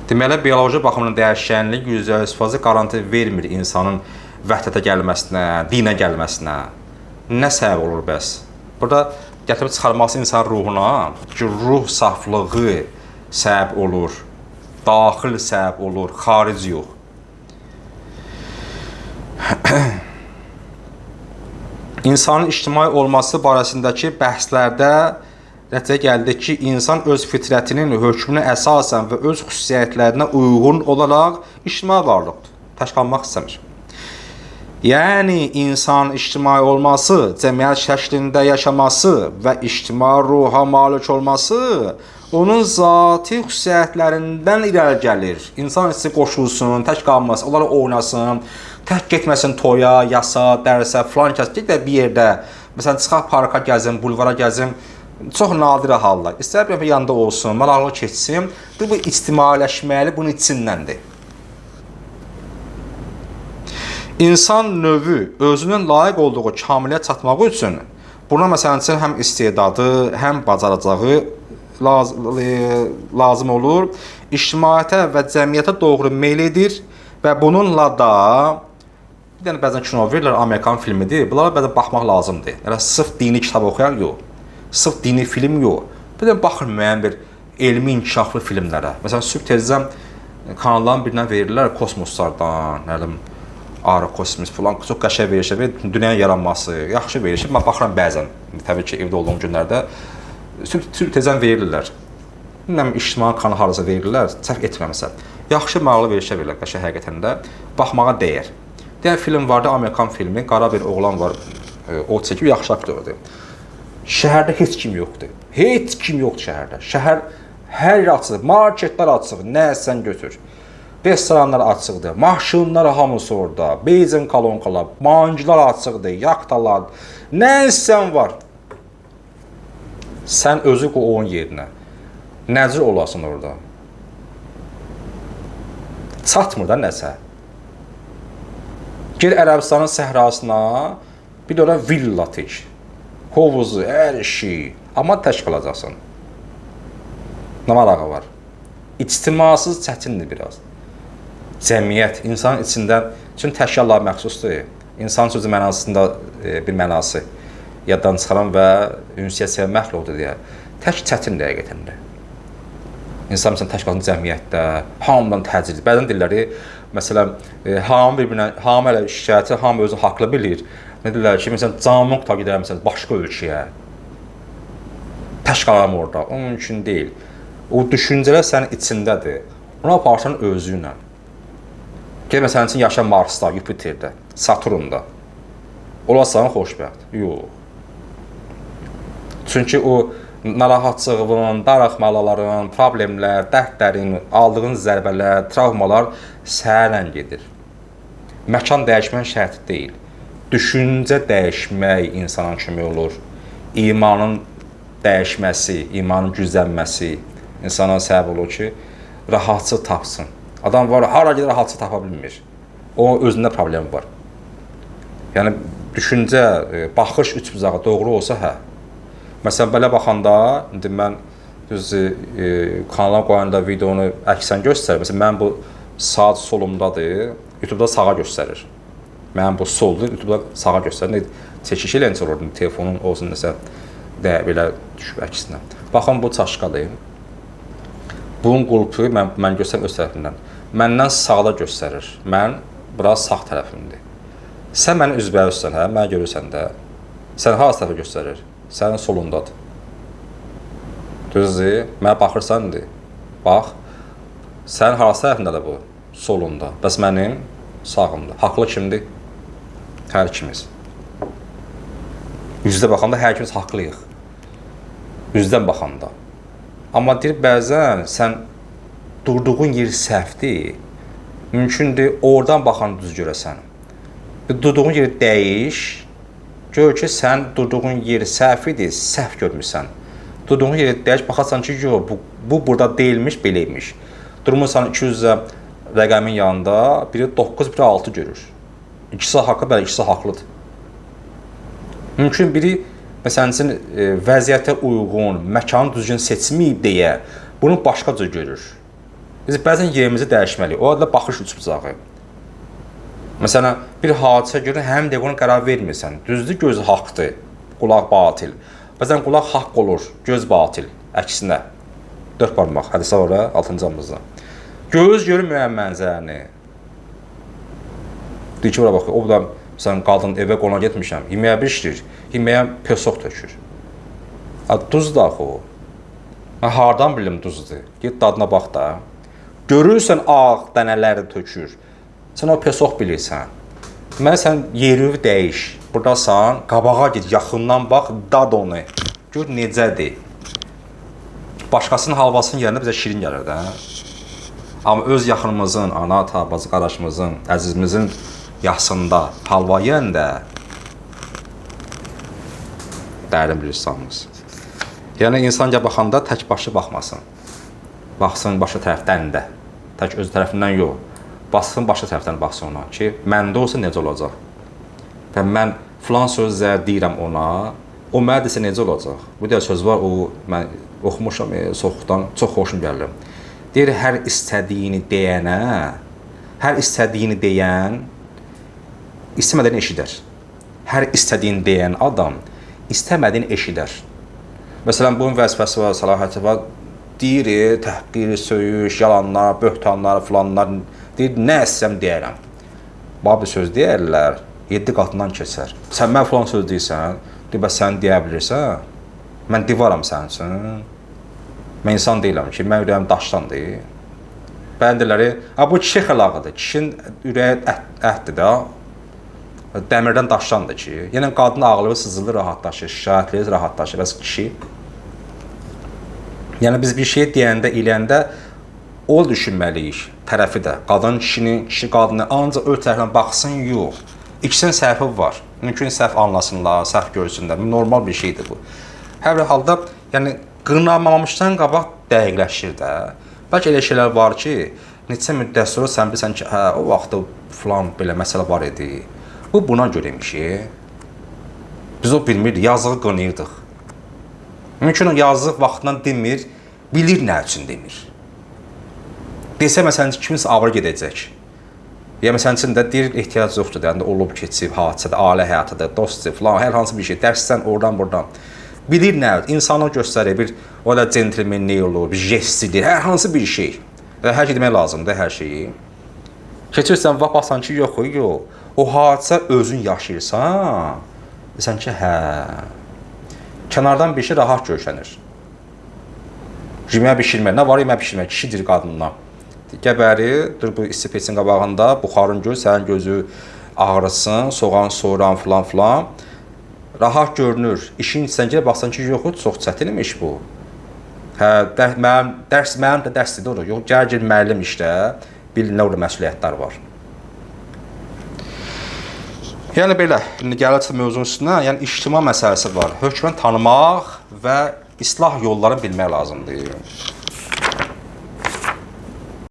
Deməli, bioloji baxımdan dəyişkənlik 100% qaranti vermir insanın vəhdətə gəlməsinə, dinə gəlməsinə. Nə səbəb olur bəs? Burada gətirib çıxarması insan ruhuna ki, ruh saflığı səbəb olur, daxil səbəb olur, xarici yox. İnsanın ictimai olması barəsindəki bəhslərdə nəticəyə gəldik ki, insan öz fitrətinin hökmünə əsasən və öz xüsusiyyətlərinə uyğun olaraq ictimai varlıqdır. Tək qalmaq istəmir. Yəni insan ictimai olması, cəmiyyət şəklində yaşaması və ictimai ruha malik olması onun zati xüsusiyyətlərindən irəli gəlir. İnsan hissi qoşulsun, tək qalmasın, onlara oynasın, tək getməsin toya, yasa, dərsə, filan kəs, get də bir yerdə, məsələn, çıxaq parka gəzim, bulvara gəzim, çox nadir hallar. İstər bir yanında olsun, maraqlı keçsin. Bu ictimailəşməli bunun içindəndir. İnsan növü özünün layiq olduğu kamiliyə çatmağı üçün buna məsələn üçün həm istedadı, həm bacaracağı lazım olur. İctimaiyyətə və cəmiyyətə doğru meyl edir və bununla da bir dənə bəzən kino verirlər, Amerikan filmidir. Bunlara bəzən baxmaq lazımdır. Yəni sırf dini kitab oxuyan yox, sırf dini film yox. Bir də baxın müəyyən bir elmi inkişaflı filmlərə. Məsələn, sübh tezdən kanalların birindən verirlər kosmoslardan, nə bilim, aerokosmos falan, çox qəşəng verilişlər və dünyanın yaranması, yaxşı verilişlər. Mən baxıram bəzən, təbii ki, evdə olduğum günlərdə sübh tezdən verirlər. Bilmirəm, ictimai kanal harasa verirlər, səhv etmirəmsə. Yaxşı, maraqlı verilişlər verirlər, qəşəng həqiqətən də baxmağa dəyər. Digər film vardı, Amerikan filmi, qara bir oğlan var, o çəkib, yaxşı aktyordur. Şəhərdə heç kim yoxdur. Heç kim yoxdur şəhərdə. Şəhər hər yer açıq, marketlər açıq, nə sən götür. Restoranlar açıqdır, maşınlar hamısı orada, benzin kolonkalar, banklar açıqdır, yaxtalar, nə istən var. Sən özü qoy onun yerinə. Nəcür olasın orada? Çatmır da nəsə. Gir Ərəbistanın səhrasına, bir də ora villa tik. Hovuzu, hər şeyi. Amma tək qalacaqsan. Nə marağı var? İctimasız çətindir biraz. Cəmiyyət, insanın içindən, çünki tək Allaha məxsusdur. İnsan sözü mənasında bir mənası yaddan çıxaran və ünsiyyət sevən məxluqdur deyə. Tək çətindir həqiqətən də. İnsan məsələn tək qalsın cəmiyyətdə, hamıdan təcrid. Bəzən dilləri, məsələn, hamı bir-birinə, hamı elə şikayətçi, hamı özünü haqlı bilir. Nə deyirlər ki, məsələn, canımı qurtar gedərəm məsələn başqa ölkəyə. Tək qalaram orada. O mümkün deyil. O düşüncələr sənin içindədir. Onu aparsan özü ilə. Gəl məsələn üçün yaşa Marsda, Yupiterdə, Saturnda. Olasan xoşbəxt? Yox. Çünki o narahatçılığın, darıxmaların, problemlər, dərdlərin, aldığın zərbələr, travmalar səninlə gedir. Məkan dəyişmək şərt deyil. Düşüncə dəyişmək insana kömək olur. İmanın dəyişməsi, imanın güclənməsi insana səbəb olur ki, rahatçılıq tapsın. Adam var, hara gedir rahatçılıq tapa bilmir. O özündə problem var. Yəni düşüncə, baxış üçbucağa doğru olsa, hə. Məsələn, belə baxanda, indi mən düz kanala qoyanda videonu əksən göstərir. Məsələn, mənim bu saat solumdadır, YouTube-da sağa göstərir. Mənim bu soldur, YouTube-da sağa göstərir. Çəkiş eləncə olur, telefonun olsun nəsə də belə düşüb əksinə. Baxın, bu çaşqadır. Bunun qulpu mən göstərirəm öz tərəfimdən. Məndən sağda göstərir. Mən biraz sağ tərəfimdir. Sən məni üzbəüzsən, hə? Məni görürsən də. Sən hansı tərəfə göstərir? Sənin solundadır. Düzdür? Mənə baxırsan indi. Bax. Sənin hansı tərəfindədir bu? Solunda. Bəs mənim sağımda. Haqlı kimdir? Hər ikimiz. Üzdə baxanda hər ikimiz haqlıyıq. Üzdən baxanda. Amma deyir, bəzən sən durduğun yer səhvdir. Mümkündür, oradan baxan düz görəsən. Durduğun yeri dəyiş, gör ki, sən durduğun yer səhv idi, səhv görmüsən. Durduğun yeri dəyiş, baxarsan ki, yox, bu burada deyilmiş, belə imiş. Durmursan 200 rəqəmin yanında, biri 9, biri 6 görür. İkisi haqlı, bəli, ikisi haqlıdır. Mümkün biri, məsələn üçün, vəziyyətə uyğun, məkanı düzgün seçməyib deyə bunu başqa cür görür. Biz bəzən yerimizi dəyişməliyik. O adla baxış üçbucağı. Məsələn, bir hadisə görür, həm də ona qərar vermirsən. Düzdür, göz haqdır, qulaq batil. Bəzən qulaq haqq olur, göz batil. Əksinə. Dörd barmaq, hədisə var, 6-cı amızda. Göz görür müəyyən mənzərəni. Deyir ki, bura bax, o da məsələn, qadın evə qonaq getmişəm, yeməyə bişirir, yeməyə pesoq tökür. A, duzdur axı o. Mən hardan bilim duzdur? Get dadına bax da. Görürsən ağ dənələri tökür. Sən o pesoq bilirsən. Mən sən yeri dəyiş. Burdasan, qabağa get, yaxından bax, dad onu. Gör necədir. Başqasının halvasının yerində bizə şirin gəlir də. Amma öz yaxınımızın, ana, ata, bacı, qardaşımızın, əzizimizin yasında halva yeyəndə dərin bir insanımız. Yəni insan gəl baxanda tək başı baxmasın. Baxsın başqa tərəfdən də. Tək öz tərəfindən yox. Baxsın başqa tərəfdən baxsın ona ki, məndə olsa necə olacaq? Və mən filan sözlər deyirəm ona, o mənə desə necə olacaq? Bu da söz var, o mən oxumuşam soxuqdan, çox xoşum gəlir. Deyir, hər istədiyini deyənə, hər istədiyini deyən istəmədən eşidər. Hər istədiyini deyən adam istəmədiyini eşidər. Məsələn, bunun vəzifəsi var, səlahiyyəti var. Deyir, təhqir, söyüş, yalanlar, böhtanlar, filanlar. Deyir, nə istəsəm deyərəm. Bax, bir söz deyərlər, 7 qatından keçər. Sən mən filan söz deyirsən, deyir, bəs sən deyə bilirsən? Mən divaram sənin üçün. Mən insan deyiləm ki, mən ürəyim daşdandır. Bəndələri, bu kişi xəlağıdır. Kişinin ürəyi ətdir də. Dəmirdən daşdandır ki. Yəni qadın ağlıyor, sızılır, rahatlaşır, şikayətləyir, rahatlaşır. Bəs kişi? Yəni biz bir şey deyəndə, eləyəndə o düşünməliyik tərəfi də. Qadın kişini, kişi qadını ancaq öz tərəfindən baxsın, yox. İkisinin səhvi var. Mümkün səhv anlasınlar, səhv görsünlər. Normal bir şeydir bu. Hər bir halda, yəni qınamamışdan qabaq dəqiqləşir də. Bəlkə elə şeylər var ki, neçə müddət sonra sən bilirsən ki, hə, o vaxtda filan belə məsələ var idi. Bu buna görəymiş ki, biz o bilmirdik, yazığı qınayırdıq. Mümkün o yazıq vaxtından demir, bilir nə üçün demir. Desə məsələn kiminsə ağır gedəcək. Ya məsələn üçün də deyir ehtiyac yoxdur, yəni olub keçib hadisədə, ailə həyatıdır, dostdur, filan, hər hansı bir şey, dərsdən, oradan, buradan. Bilir nə, insanı göstərir, bir o da centilmenlik olur, bir jestidir, hər hansı bir şey. Və hər şey demək lazımdır, hər şeyi. Keçirsən, vaxt baxsan ki, yox, yox. O hadisə özün yaşayırsan, desən ki, hə, kənardan bir şey rahat görünür. Yemək bişirmək, nə var yemək bişirmək, kişidir qadından. Gəbəri, dur bu isti peçin qabağında, buxarın gör, sənin gözü ağrısın, soğan soyuran filan filan. Rahat görünür. İşin içindən gəlib baxsan ki, yox, çox çətin imiş bu. Hə, mənim dərs, mənim də dərsdir o. Yox, gəl gir müəllim işdə, bil nə orada məsuliyyətlər var. Yəni belə, indi gəlirsə mövzunun üstünə, yəni ictima məsələsi var. Hökmən tanımaq və islah yollarını bilmək lazımdır.